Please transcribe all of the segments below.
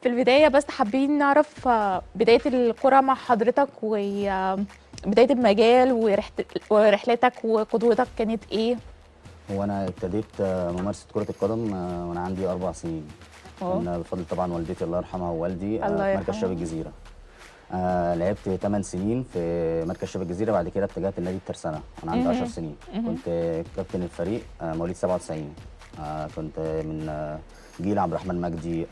في البداية بس حابين نعرف بداية الكرة مع حضرتك وبداية المجال ورحلتك وقدوتك كانت ايه؟ هو انا ابتديت ممارسة كره القدم وانا عندي 4 سنين. كان بفضل طبعا والدتي الله يرحمها ووالدي الله في مركز يرحمه. شباب الجزيره. لعبت 8 سنين في مركز شباب الجزيره، بعد كده اتجهت لنادي الترسانه وانا عندي 10 سنين. كنت كابتن الفريق، مواليد 97. كنت من جيل عبد الرحمن مجدي،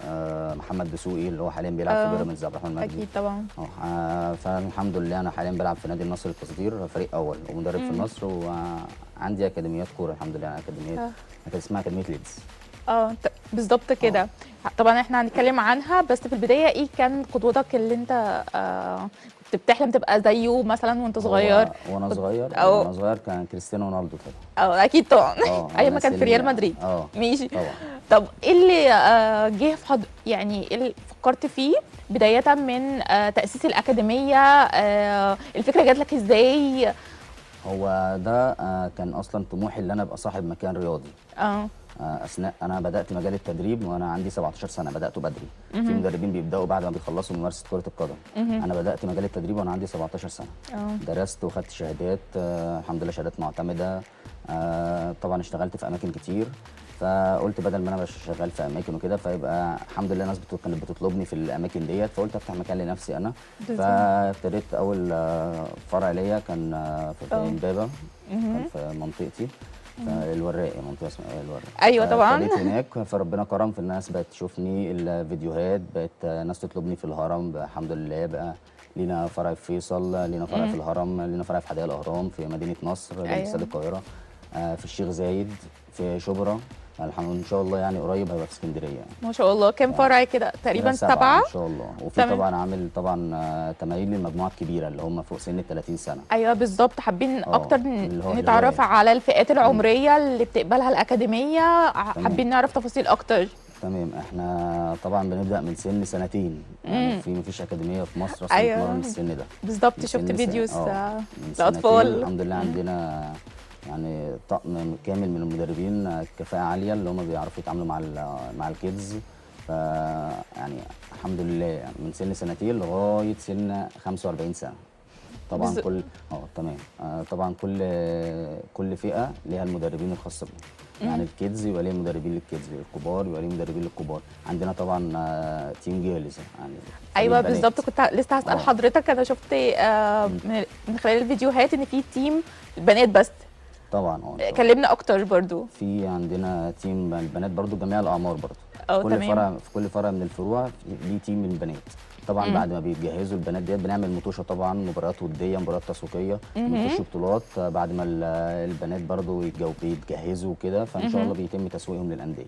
محمد دسوقي اللي هو حاليا بيلعب في بيراميدز، عبد الرحمن مجدي. اكيد طبعا. فالحمد لله انا حاليا بلعب في نادي النصر للتصدير فريق اول ومدرب في النصر، وعندي اكاديميات كورة الحمد لله. اكاديميات كانت اسمها اكاديمية ليدز. بالظبط كده. طبعا احنا هنتكلم عنها، بس في البداية ايه كان قدوتك اللي انت كنت بتحلم تبقى زيه مثلا وانت صغير؟ هو وانا كنت صغير او وانا صغير كان كريستيانو رونالدو طبعا. او اكيد طبعا. ايام انا ما كان في سني ريال مدريد. ماشي. طبعا. طب ايه اللي جه في يعني ايه اللي فكرت فيه بداية من تأسيس الأكاديمية؟ الفكرة جات لك ازاي؟ هو ده كان اصلا طموحي ان انا ابقى صاحب مكان رياضي. اثناء انا بدات مجال التدريب وانا عندي 17 سنه، بداته بدري. في مدربين بيبداوا بعد ما بيخلصوا ممارسة كره القدم. انا بدات مجال التدريب وانا عندي 17 سنه. درست وخدت شهادات، الحمد لله شهادات معتمده. طبعا اشتغلت في اماكن كتير، فقلت بدل ما انا مش شغال في اماكن وكده، فيبقى الحمد لله ناس كانت بتطلبني في الاماكن ديت، فقلت افتح مكان لنفسي انا. فابتديت اول فرع ليا كان في امبابه، كان في منطقتي في الوراق، منطقة اسمها الوراق. ايوه طبعا. فابتديت هناك، فربنا كرم في الناس بقت تشوفني الفيديوهات، بقت ناس تطلبني في الهرم. بقى الحمد لله بقى لينا فرع في فيصل، لينا فرع في الهرم، لينا فرع في حدائق الاهرام، في مدينة نصر جنب استاد القاهره، في الشيخ زايد، في شبرا. الحمد لله ان شاء الله يعني قريب هيبقى في اسكندرية يعني. ما شاء الله، كام فرع كده تقريبا؟ 7 7. ان شاء الله. وفي طبعا عامل طبعا تمارين للمجموعات الكبيرة اللي هم فوق سن ال 30 سنة. ايوه بالظبط، حابين اكتر اللي هو نتعرف الهواية. على الفئات العمرية اللي بتقبلها الأكاديمية. حابين نعرف تفاصيل اكتر. تمام، احنا طبعا بنبدا من سن سنتين، يعني في مفيش اكاديمية في مصر اصلا بتمرن السن ده. بالظبط، من شفت سن videos من سنتين. لأطفال. الحمد لله عندنا يعني طقم كامل من المدربين كفاءة عالية اللي هم بيعرفوا يتعاملوا مع ال kids. ف يعني الحمد لله يعني من سن سنتين لغاية سن 45 سنة طبعا. كل تمام. طبعا كل فئة ليها المدربين الخاصة بيها، يعني ال kids يبقى ليه مدربين لل kids، الكبار يبقى ليه مدربين للكبار. عندنا طبعا team girls يعني فريق ايوه بنات. بالظبط، كنت لسه هسأل حضرتك. انا شفت من خلال الفيديوهات ان في team البنات بس. طبعا ان شاء الله. كلمنا اكتر برضو. في عندنا team البنات برضو، جميع الاعمار برضو. في كل فرع، في كل فرع من الفروع ليه team من البنات طبعا. بعد ما بيتجهزوا البنات ديت بنعمل مطوشه طبعا، مباريات وديه، مباريات تسويقيه، بنخش بطولات. بعد ما البنات برضو بيتجهزوا وكده، فان شاء الله بيتم تسويقهم للاندية.